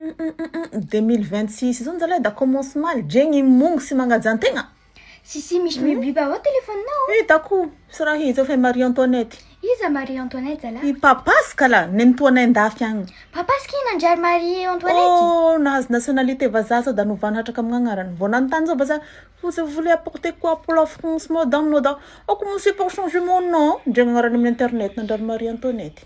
2026 zao zalahy da commence mal, dregny mongo sy magnaja antegna. Sissi, misy mibiba avao telefoninao. Hitako, sy raha izy fa i Marie Antoinette. Iza Marie Antoinette zalahy? I Papaska lah, nenitoanay andafy agny. Papaska iny nanjary Marie Antoinette? Oh, nahazo nationalité vazaha sao da novana hatraka amin'ny agnarany. Vao nanontany zao vazaha, vous voulez apporter quoi pour la France madame? No da, a commencer par changer mon nom. Ndregny agnarany amin'ny internet nanjary Marie Antoinette.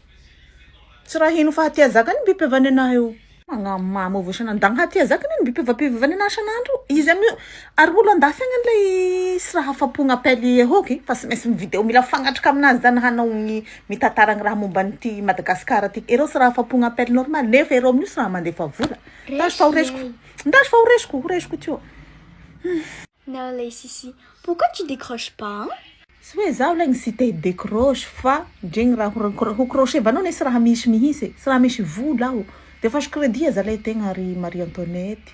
Tsy raha hino fa hatia zaka ny biby avy anahy io. Magnamamo avao isan'andro. Dagny hatia zaka ny biby avy anahy isan'andro. Izy amin'io, ary olo andafy agny lay sy raha afapo appel hoky fa sy maintsy mivideo mila fagnatrika aminazy zany hanao ny mitantara ny raha momba an'ity Madagasikara ty. Ereo sy raha afapo appel normal nefa ereo amin'io sy raha mandefa vola. Ndaso fa horesiko. Ndaso fa horesiko, horesiko tio. Non, là, Sissi, pourquoi tu décroches pas, hein? Tsy hoe zaho lay sy te décroche fa ndregny raha ho crochevanao ne sy raha misy mihitsy, sy raha misy vola aho. De fa crédit zalahy tegna ry Marie Antoinette.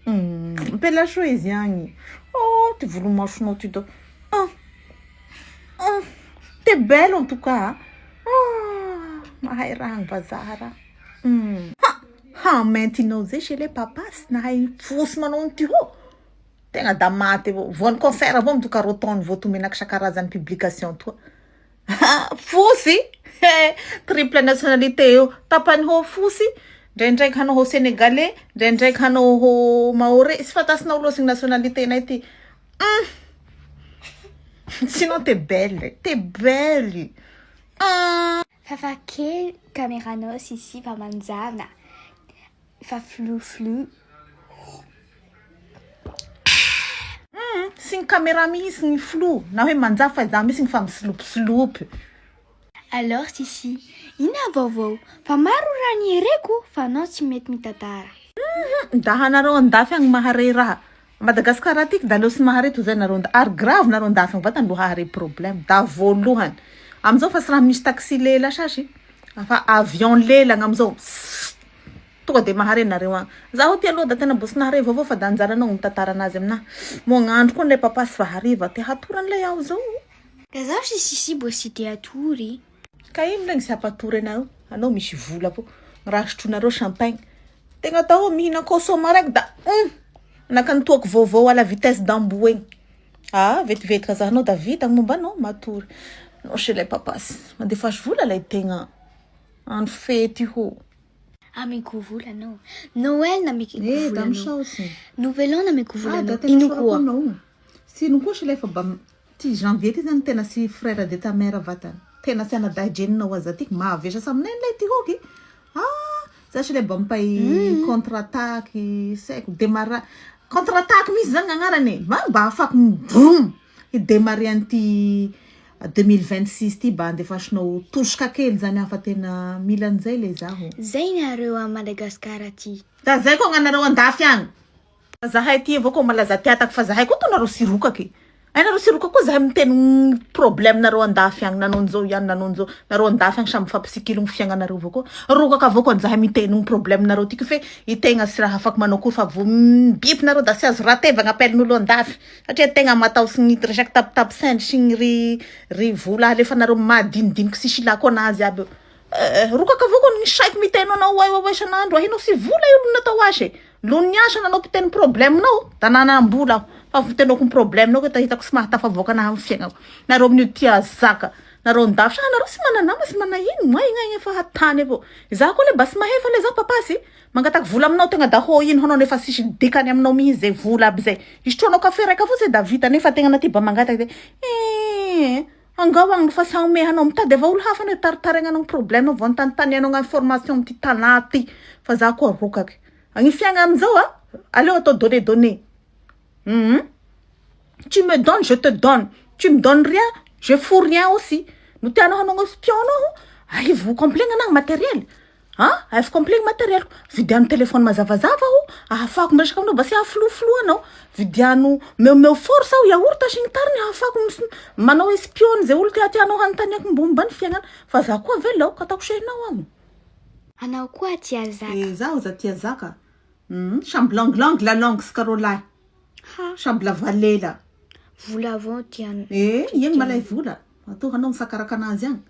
Mipelaso izy agny. Oh, ty volomasonao ty da. Ah. Ah. T'es belle en tout cas. Ah, mahay raha ny vazaha raha. Ha, ha maintinao zay chez les papas nahay fosy manao an'ity ho. Tegna da maty avao. Voan'ny cancer avao mitoka roa taona vao tomenaky isan-karazany publication toa. Fosy triple nationalité io. Tapany ho fosy, ndraindraiky hanao ho sénégalais, ndraindraiky hanao ho maoré. Tsy fantasinao loatsy ny nationalité nay ty. Sinon t'es belle, t'es belle. Ah. Fafa kely caméranao Sissi fa manjavona. Fa flou flou. Sy ny caméra mihitsy ny flou na hoe manjavy fa za mihitsy ny fa misilopsilopy. Alors Sissi, ina vaovao? Fa maro raha niereko fa anao tsy mety mitantara. Da hanareo andafy agny mahare raha. Madagasikara atiky da aleo sy mahare toy zay nareo ary grave nareo andafy agny vatany aloha hahare problème da voalohany. Amizao fa sy raha misy taxi lela sasy fa avion lelagna amizao. Tonga de mahare nareo agny. Zaho ty aloha da tena mbo sy nahare vaovao fa da anjaranao ny mitantara anazy aminahy. Moa gn'andro koa lay papa sy fa hariva te hatory an'ilay aho zao. Ka zaho sy Sissi mbo sy te hatory. Ka ino lay sy hampatory anareo? Anao misy vola avao. Raha sotroinareo champagne. Tegna atao hoe mihina kosoma raiky da naka ny toaky vaovao à la vitesse d'amboa igny. Ah, vetivety ka zahanao da vita ny momba anao matory. Non chez les papas. Mandefa vola lay tegna. Andro fety ho. Ameko vola anao. Noël nameko Eh, vola da anao. misaosy. Nouvel an nameko vola Ah, da anao. tena Ino sorako koa? anao. Sy ino koa sy fa ba ty janvier ty zany tena sy frère de ta mère vatany. Tena sy anadahy dreninao aza ty mahavesatra aminay lay ty hoky. Ah, za sy lay mba mipay contre-attaque, sy haiko démarra contre-attaque mihitsy zany gn'agnarany e. Mba mba ahafahako mibroum hidémarrer an'ity 2026 ty mba andefasinao tosika kely zany aho fa tena mila an'izay le zaho. Zay nareo a Madagasikara ty. Da zay koa gnanareo andafy agny. Zahay ty avao koa malaza tiatako fa zahay koa to nareo sirokaky. Ay nareo siroka koa zahay miteny problème nareo andafy agny nanao an'izao ihany nanao an'izao. Nareo andafy agny samby mifampisikilo ny fiaignanareo avao koa. Rokaka avao koa zahay miteny ny problème nareo tiky fe itegna sy raha afaky manao koa fa vo mibipy nareo da sy azo ratevagna appel-n'olo andafy. Satria tegna matahotsy ny resaky tapitapy sendry sy ny ry vola alefanareo madinidiniky tsisy ilako anazy aby io. Rokaka avao koa ny saiko miteny anao oay oay isan'andro ahinao sy vola io no natao asa e. Lo niasa nanao mpiteny problème-nao da nanam-bola aho. Fa fitenako ny problème-nao ka hitako sy mahatafavoaka anahy amin'ny fiaignako. Nareo amin'io tia zaka. Nareo andafy sa nareo sy mana nama sy mana ino aigna aigna fa hatany avao. Zaho koa le mba sy mahefa le zaho papasy. Mangataky vola aminao tegna da ho ino hanao nefa tsisy dikany aminao mihitsy zay vola aby zay. Isotroanao kafe raiky avao zay da vita nefa tegna naty mba mangataky de eh angao agny fa tsy hagnome anao mitady avao olo hafa anao taritarignanao problème vao anotanitanianao information amity tanà ty fa zaho koa rokaky. Ny fiaigna amizao a aleo atao donner donner. Tu me donnes, je te donne. Tu me donnes rien, je fous rien aussi. No tianao hanao espion anao, aivo complet anahy matériel. Ah, aivo complet matériel. Vidiano téléphone mazavazava aho, ahafahako miresaka aminao mba tsy hahafilofilo anao. Vidiano meomeo force aho, yaourt sy ny tariny ahafahako manao espion zay olo tiatianao hanontaniako mombamomba ny fiaignana. Fa zaho koa avelao ka ataoko sehinao aho. Anao koa tia zaka. Eh, zaho za tia zaka. Samby langue langue la langue sy karolahy. Ha, Samby lavalela. vola avao tian. Eh, iegny malay vola. Atao anao misakaraka anazy agny.